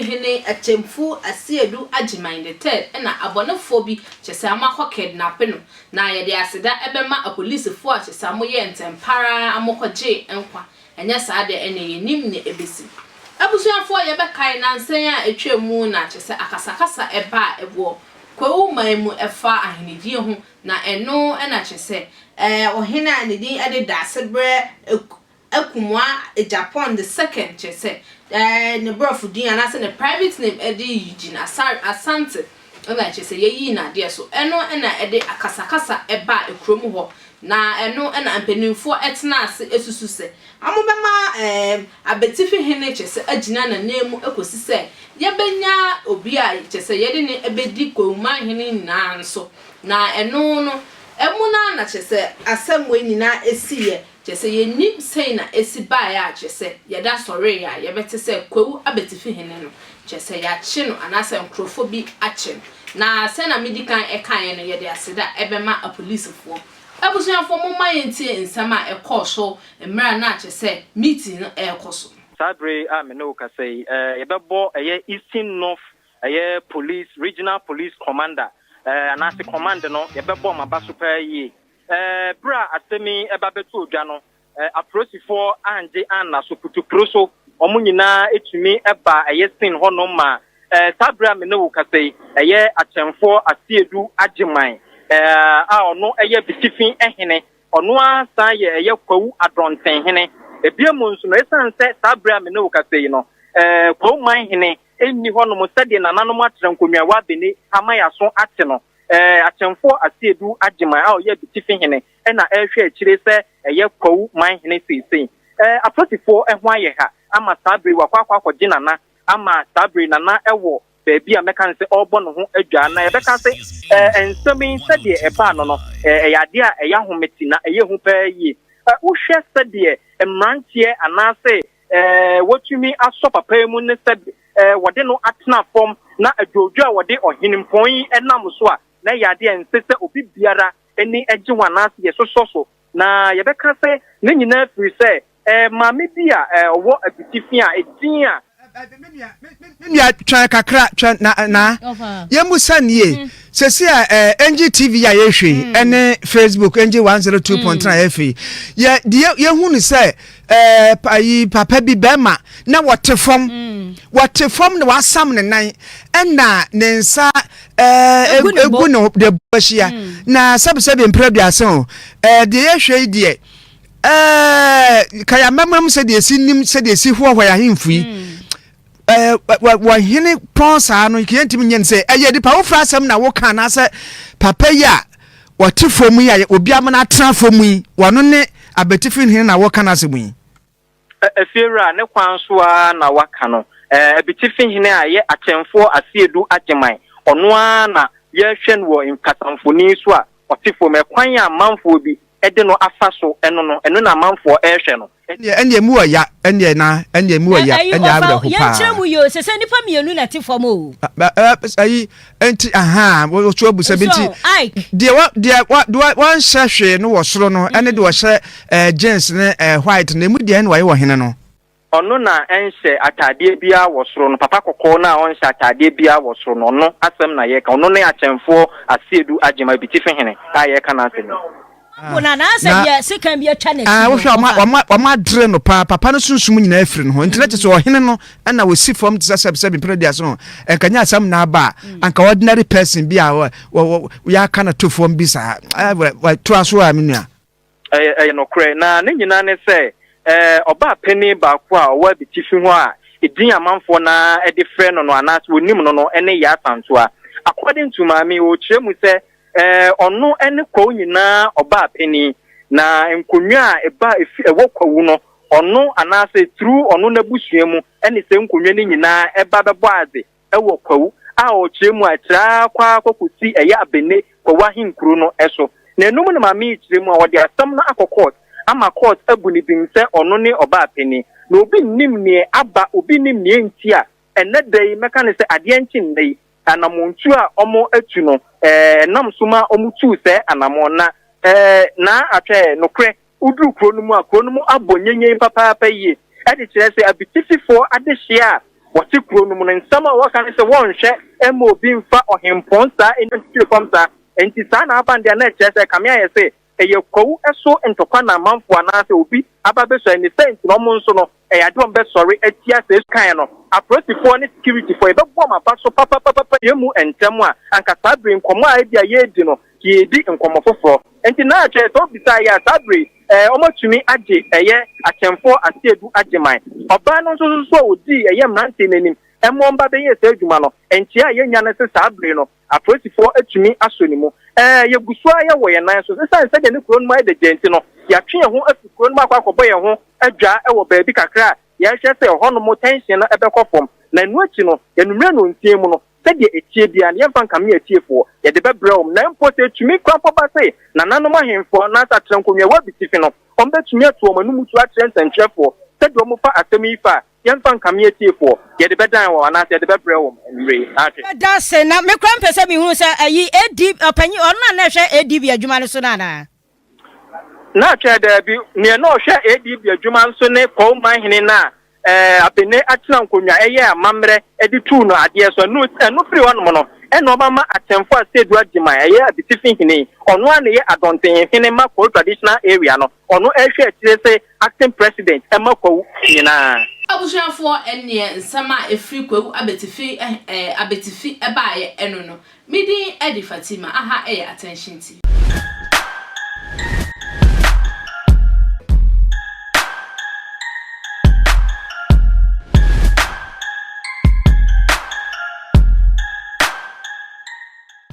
Hene Akyemfu Asiedu Agyeman the Third na abɔnefoɔ bi kyerɛ sɛ wɔakɔ kidnape no. Na yɛde aseda bɛma apolisifoɔ a kyerɛ sɛ wɔyɛɛ ntɛm pa ara wɔkɔgyee nkwa. Ɛnyɛ saa deɛ ɛnneɛ yɛnnim nea ɛbɛsi. Abusuafoɔ yɛbɛkae nnansa yi a atwam mu na kyerɛ sɛ akasakasa baa wɔ Kwawu man mu ɛfa ahenedie ho na ɛno na kyerɛ sɛ ɔhene a ne din de Daasebrɛ Akumua Agyapong the second kyerɛ sɛ ne borɔfo din anaasɛ ne private name de Eugene Asare Asante na kyerɛ sɛ yɛyii no adeɛ so. Ɛno na ɛde akasakasa baa kurom hɔ na ɛno na mpanimfoɔ tenaa ase susu sɛ wɔbɛma Abetifi hene kyerɛ sɛ agyina n'ananmu kɔsi sɛ yɛbɛnya obi a kyerɛ sɛ yɛde no bɛdi Kwahuman hene nyinaa nso. Na ɛno no, ɛmu no ara na kyerɛ sɛ asɛm wei nyinaa siiɛ. Kyerɛ sɛ yɛnnim sɛn na ɛsi baeɛ a kyerɛ sɛ yɛda sɔreeɛ a yɛbɛte sɛ Kwawu Abetifi hene no kyerɛ sɛ yɛakye no anaasɛ nkorɔfoɔ bi akye no. Na sɛn na medi kan kaeɛ no yɛde aseda bɛma apolisifoɔ. Abusuafoɔ momma yɛntie nsɛm a ɛkɔɔ so mmerɛ a na kyerɛ sɛ meeting no ɛrekɔ so. Saa bere yi a me ne wo kasa yi, yɛbɛbɔ ɛyɛ Eastern North ɛyɛ Police, Regional Police Commander, anaase Command no, yɛbɛbɔ wɔn aba so paa yie. Bere a asɛm yi ba bɛtoo dwa no, apolisifoɔ angye anna so, putupru so, wɔn nyinaa tumi baa ɛyɛ scene hɔnom ma saa bere a me ne wo kasa yi, ɛyɛ Akyɛmfoɔ Asiedu Agyeman a ɔno yɛ Bitifi hene, ɔno ara san yɛ ɛyɛ Kwawu Adɔnten hene. Ebia mu nso no, esiane sɛ saa bere a me ne wo kasa yi no, Kwawu man hene nni hɔnom sɛdeɛ nananom atra nkonnwa wɔ Abene ama yɛaso ate no, Akyɛmfoɔ Asiedu Agyeman a ɔyɛ Abitifi hene na ɛrehwɛ akyire sɛ ɛyɛ Kwawu man hene seesei. Apolisifoɔ ho ayɛ ha ama saa bere yi wakɔ akɔ akɔgye Nana ama saa bere yi Nana wɔ baabi a mɛka no sɛ ɔrebɔ ne ho adwaa. Na yɛbɛka sɛ nsɛm yi sɛdeɛ ɛbaa no no, ɛyɛ adeɛ a ɛyɛ ahomete na ɛyɛ hu paa yie. Wohwɛ sɛdeɛ mmeranteɛ anaasɛ wɔatumi asɔ papa yi mu ne sɛdeɛ wɔde no atena fam na adwoodwoo a wɔde ɔhenempɔn yi nam so a, na ɛyɛ adeɛ a ɛnsɛ sɛ obi biara ani gye ho anaasɛ yɛsosɔ so. Na yɛbɛka sɛ ne nyinaa firi sɛ maame bi a ɔwɔ abitifi a edin a. Me nua twɛn kakra twɛn na na yɛmmusa no yie sɛsi a eh, NGTV a yɛhwɛ yi mm. ɛne Facebook NG 102.9 a yɛhwɛ yi yɛ deɛ yɛhu no sɛ eh, ayi papa bi bɛrima na wɔte fam mm. wɔte fam na wasam ne nan ɛna ne nsa eh, egu ne de bɔ ahyia mm. na sɛbisɛbi mpere aduasa o eh, deɛ yɛhwɛ yi deɛ eh, kaya mmɛmma mu sɛdeɛ esi nim sɛdeɛ esi hoahoa yɛn ahemfo yi mm. Wɔhene pɔn saa no yɛntumi nyɛ no sɛ ɛyɛ nipa wofra asɛm na woka anaasɛ papa yi a wɔte fam yi a obi amana atena fam yi wɔno ne abatifi hene na wɔka no asɛm yi. Efiewura, ne kwan so ara na waka no. Abitifi hene a ɛyɛ Akyɛmfoɔ Asiedu Agyeman, ɔno ara na yɛrehwɛ no wɔ nkasamfoni so a ɔte fam. Ɛkwan a amanfoɔ bi de no afa so no no, ɛno na amanfoɔ rehwɛ no. Ɛnneɛ, ɛnneɛ emu wɔ ya, ɛnneɛ na, ɛnneɛ emu wɔ ya, ɛnneɛ awerɛho paa. Yɛnkyerɛ mu yie o, sɛ sɛ nnipa mmienu na ɛte fam o. Ayi, nti, aha, wɔso abu sɛ bi nti, deɛ wɔ, deɛ wɔ, deɛ wɔnhyɛ hwee no wɔ soro no, ɛne deɛ wɔhyɛ ɛɛ jeans ne ɛɛ white no, emu deɛ ɛna wɔyɛ wɔ hene no. Ɔno na ɛnhyɛ ataadeɛ biara wɔ soro no, papa kɔkɔɔ no a ɔnhyɛ ataadeɛ biara wɔ soro no, ɔno asɛm na yɛreka. Ɔno ne Akyɛmfoɔ Asiedu Agyemang Abitifi Hene a yɛreka n'asɛm yi. Bo no anaasɛ deɛ sekan bi atwa n'akyi no. Wohwɛ a, wɔn wɔn adere no paa, papa no sunsum nyinaa afiri ne ho. Nti na kyerɛ sɛ ɔhene no na ɔsi fam te sɛ sɛbsɛbi mpere aduasa no, nka nyɛ asɛm na aba a, anka ordinary person bi a yɛaka no to fam bi saa. Toa so a, me nua. Ɛyɛ, ɛyɛ nokorɛ. Na ne nyinaa ne sɛ, ɛɛ, ɔbaa panin baako a ɔwɔ abitifi hɔ a edin amanfoɔ no ara de frɛ no no anaasɛ wɔnim no no ne Yaa Asantewaa. According to maame yi, ɔrekyerɛ mu sɛ, ɛɛ, ɔno ne kwawu nyinaa ɔbaa panin. Na nkonnwa a ɛba efi, ɛwɔ kwawu no, ɔno anaasɛ through ɔno n'abusua mu ne sɛ nkonnwa no nyinaa ɛba bɛbɔ adze wɔ Kwawu a ɔkyerɛ mu a ɛtra ara kɔ ara kɔkɔsi ɛyɛ Abene Kwawu ahenkuro no so. Na ɛno mu na maame yi kyerɛ mu a ɔde asɛm no akɔ court ama court abu no bem sɛ ɔno ne ɔbaa panin. Na obi nnim neɛ aba, obi nnim neɛ nti a ɛnnɛ da yi mɛka no sɛ adeɛ nkye nnɛ yi anamɔntuo a wɔatu no ɛnam so ma wɔtuu sɛɛ anamɔn na ɛɛ naa atwɛɛ nokorɛ Woduru kuro no mu a, kuro no mu abɔ nyenyen papaapa yie de kyerɛ sɛ Abitififoɔ adehyeɛ a wɔte kuro no mu no, nsɛm a wɔka ne sɛ wɔnhwɛ mma obi mfa ɔhempɔn saa ntwitwiri fam saa. Enti saa na aba no deɛ a na ɛkyerɛ sɛ ɛkame ayɛ sɛ ɛyɛ kwawu so ntɔkwa na amanfoɔ anaasɛ obi aba abɛsɔre ne sɛ nti na wɔn nso no ɛyɛ adeɛ a wɔbɛsɔre atia saa kan no apolisifoɔ ne sikiritifoɔ yɛbɛbɔ wɔn aba so papapapapa yɛn mu ntɛm a anka saa bere nkɔmmɔ a ebi a yɛredi no yɛredi nkɔmmɔ foforɔ nti na akyerɛ sɛ obisaa yɛ a saa bere ɛɛ wɔatumi agye ɛyɛ akyɛnfoɔ aseɛdu agyeman ɔbaa no nso so a ɔdii ɛyɛ mmeranteɛ n'anim ɛmo ɔmba bɛyɛ saa adwuma no nkyea a yɛnya no sɛ saa bere no Apolisifoɔ atumi asɔ ne mu. Ɛɛ, yɛgu so ara yɛ wɔ yɛn nan so. Esiane sɛdeɛ ne kuro no mu ayɛ dɛgyɛɛ nti no, yɛatwe yɛn ho afiri kuro no mu akɔ akɔbɔ yɛn ho adwaa wɔ baabi kakra a yɛrehwɛ sɛ ɛhɔnom tension no bɛkɔ fam. Na ɛno akyi no, anwummerɛ nnɔnsia mu no, sɛdeɛ ɛteɛ biara no, yɛmfa nkame atiefoɔ, yɛde bɛbrɛ wɔn. Na mpo sɛ ɛtumi koraa mpo ba sɛ nananom ahemfo anaasɛ atenankonnwa a ɛwɔ abitifi no, wɔbɛtumi atu wɔn anom tuo akyerɛ nsɛntwerɛfoɔ sɛdeɛ wɔfa asɛm yi fa a, Yɛmfa nkame atiefoɔ, yɛde bɛdan wɔn anaasɛ yɛde bɛbrɛ wɔn anwummerɛ yi. Ahwɛ. Meda ase. Na me koraa mepɛ sɛ mehunu sɛ ayi AD ɔpanyin ɔno na na ɛhwɛ ADB adwuma no so no anaa? Na twɛ daabi, neɛ na ɔhwɛ ADB adwuma nso ne Kwawu Manhene no a ɛɛ Abene atena nkonnwa ɛyɛɛ amammerɛ de tuu no adeɛ so. Ɛno ɛno firi hɔnom no ɛna ɔma ma Akyɛmfo Asiedu Agyeman ɛyɛ Abitifi hene yi, ɔno ara na ɛyɛ Adɔnten hene ma Kwawu Traditional Area no. Ɔno ɛhwɛ akyire se acting president ɛma Kwawu nyinaa. Abusuafoɔ ɛneɛ nsɛm a ɛfiri Kwawu abetifi eh abetifi ɛbaeɛ ɛno no. Me din ɛde Fatima aha ɛyɛ Attention TV.